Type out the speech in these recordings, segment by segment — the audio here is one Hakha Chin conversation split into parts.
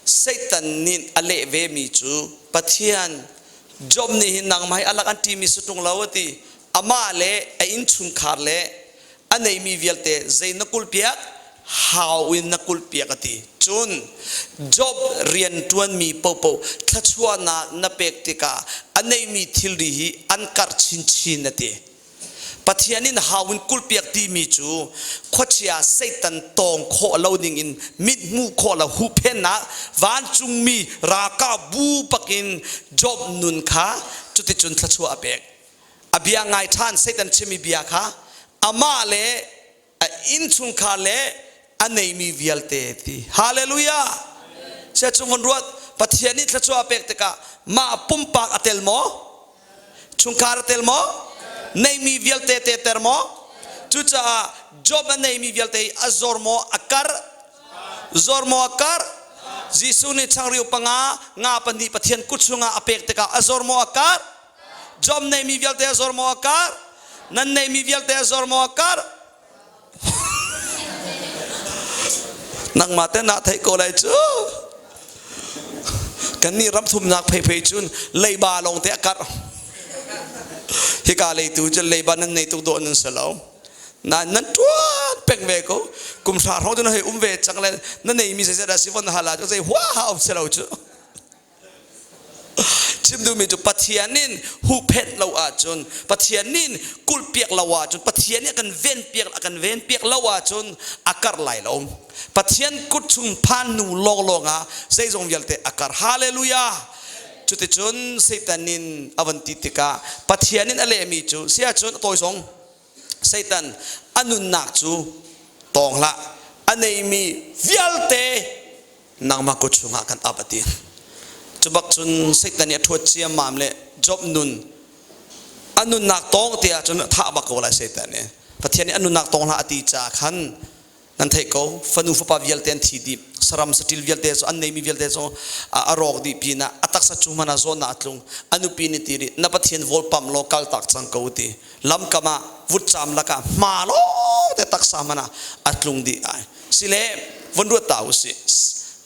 Satan nih a leh ve mi cu Pathian Job nih hin nangmah hi alak an ṭimi si ṭung lo a ti. Amah le a innchungkhar le a neimi vialte zei na kulhpiak? Hau in na kulhpiak a ti. Cun Job rian ṭuanmi paohpaoh thluachuahnak na pek tikah a neimi thilri hi an karh chinchin a ti. Pathian in hau in kulhpiak timi cu khuachia Satan tawng khawh lo dingin mit hmuh khawh lo huhphennak vancungmi ralkap bu pakin Job nun kha cuticun thluachuah a pek. A bia ngai ṭhan Satan chimmi bia kha amah le a innchungkhar le a neimi vialte ti. Hallelujah! Sia cung von ruat Pathian nih thluachuah a pek tikah mah pumpak a tel maw? Chungkhar a tel maw? Neimi vialte te ter maw? Cucaah Job a neimi vialte a zor maw a kar? Zor maw a kar? Jesuh nih changreu panga nga pahnih Pathian kut chungah a pek tikah a zor maw a kar? Job neimi vialte a zor maw a kar? Nan neimi vialte a zor maw a kar? Nangmah te na theih ko lai cu. Kannih ram thumnak pheiphei cun leiba lawng te a karh. Hika leitu cu leiba nan nei tuk dawh nan si lo. Na nan tuan peng ve ko. Kum hra hrawng cu na hei um ve cang le na neimi zeizat a si von hal ah cu zei huaha um si lo cu. Chim duhmi cu Pathian in huhphenh lo ahcun, Pathian nih kulhpiak lo ahcun, Pathian nih a kan venpiak a kan venpiak lo ahcun a karh lai lo. Pathian kut chung phan hnu lawnglawng ah zeizong vialte a karh. Hallelujah! Cuticun Satan in a van ti tikah Pathian in a lehmi cu si ahcun a tawi zong Satan a nunnak cu tawng hlah a neimi vialte nangmah kut chungah kan ap a ti. Cu bak cun Satan nih a ṭhuat ciammam le Job nun a nunnak tawng te ahcun a thah bak ko lai Satan nih. Pathian nih a nunnak tawng hlah a ti caah khan nan theih ko fanu fapa vialte an thi dih saram saṭil vialte cu an neimi vialte cu a rawk dih pinah a taksa cung hmanh ah zawtnak a tlung a nupi nih ti rih na Pathian vawl pamh law kal tak cang ko ti lamkam ah vutcam lakah hma lawng te taksa hmanh ah a tlung dih ai Sile von ruat ta usih.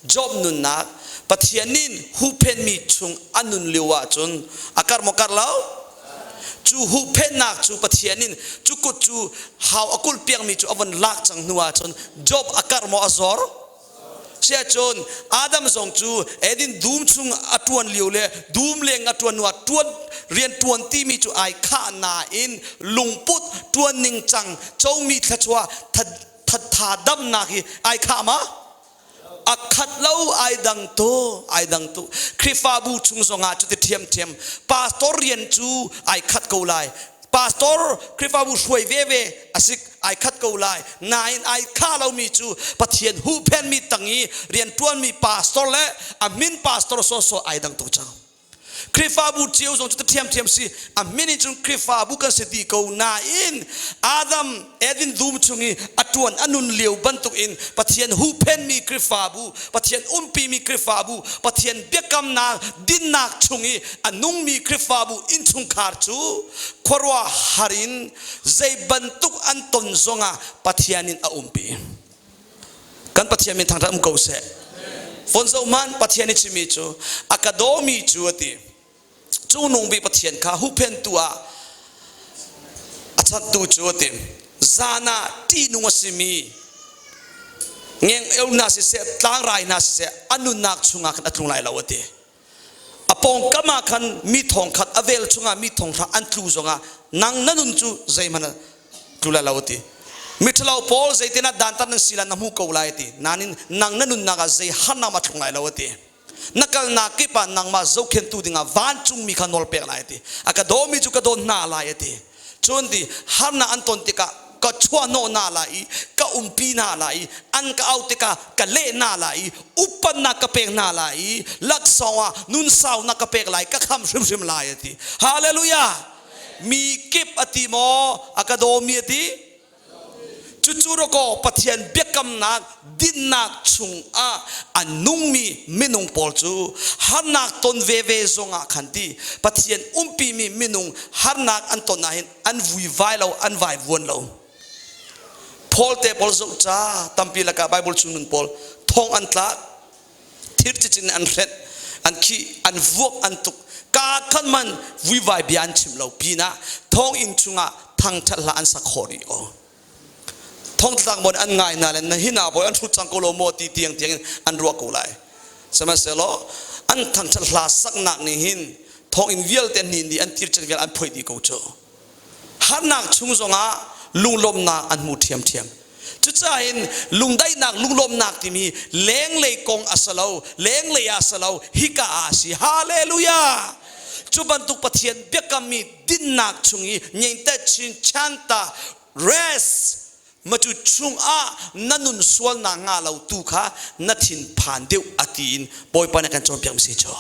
Job nunnak Pathian nih huhphenmi chung a nun lio ahcun a karh maw karh lo? Cu huhphennak cu Pathian in cu kut cu hau a kulh piakmi cu a von lak cang hnu ahcun Job a karh maw a zor? Siahcun Adam zong cu Eden dum chung a ṭuan lio le dum leng a ṭuan hnu ah ṭuan rian ṭuan timi cu ai khah nain lungput ṭuan ningcang comi thluachuah thattha damnak hi ai khah ma a khat lo ai dang tu ai dang tu Khrihfabu chung zongah cuti ṭhiamṭhiam pastor rian cu ai khat ko lai pastor Khrihfabu hruai veve asik ai khat ko lai nain ai kha lomi cu Pathian huhphenmi tang i rian ṭuanmi pastor le a min pastor sawsawh ai dang tuk cang Khrihfabu cio zong cu ṭhiamṭhiam si a min in cun Khrihfabu kan si ti ko nain Adam Eden dum chung i a ṭuan a nun lio bantuk in Pathian huhphenmi Khrihfabu Pathian umpimi Khrihfabu Pathian biakamnak dinnak chung i a nungmi Khrihfabu innchungkhar cu khuaruah har in zei bantuk an ton zongah Pathian in a umpi Kan Pathian min thangṭhat um ko seh. Fon zoh hmanh Pathian i chimmi cu a ka dawmi cu a ti. Cungnung bik Pathian kha huhphentu ah a chanhtu cu a ti. Zan ah ṭihnung a simi ngeng eu hna siseh tlangrai hna siseh a nunnak chungah khan a tlung lai lo a ti. A pawngkam ah khan mi thong khat a vel chungah mi thong hra an tlu zongah nang na nun cu zeihmanh tlu lai lo ti. Miṭhalo pawl zeitin ah dantat nan si lai na hmu ko lai ti. Nain nang na nunnak ah zei harnak ma thlung lai lo ti. Na kalnak kip ah nangmah zohkhentu dingah vancungmi kha nawl pek lai ti. A ka dawmi cu ka dawn hna lai ti. Cun ti harnak an ton tikah ka chuahhnawh hna lai i ka umpi hna lai i an ka auh tikah ka leh hna lai i upatnak ka pek hna lai i laksawng ah nunsaunak ka pek lai ka kham hrimhrim lai a ti. Hallelujah! Mi kip a ti maw a ka dawmi a ti? Cucu dawkaw Pathian biakamnak dinnak chungah a nungmi minung pawl cu harnak ton veve zongah khan ti Pathian umpimi minung harnak an ton ahhin an vuivai lo an vaivuan lo. Paul te pawl zoh ca tampi lakah Bible chung nun pawl thong an tlak thir cicin an hrenh, an khih, an vuak, an tuk. Kaa khan man vuivai bia an chim lo pinah thonginn chungah thangṭhat hla an sak khawh rih ko. Thongtlak bawi an ngai na le na hi na bawi an hrut cang ko lo maw ti tiang tiang in an ruah ko lai. Sihmanhsehlaw an thangṭhat hla saknak nih hin thonginn vialte hnin dih an tircen vial an phoih dih ko cu. Harnak chung zongah lunglawmhnak an hmu ṭhiamṭhiam. Cucaah in lungdaihnak lunglawmhnak timi lenglei kong a si lo, lenglei ah a si lo, hika ah a si. Hallelujah! Cu bantuk Pathian biakammi dinnak chung i ngeinte chin chanta rest macu chungah na nun sualnak nga lo tu kha na thin phan deuh a ti in Bawipa nih kan cawnpiak mi si cu.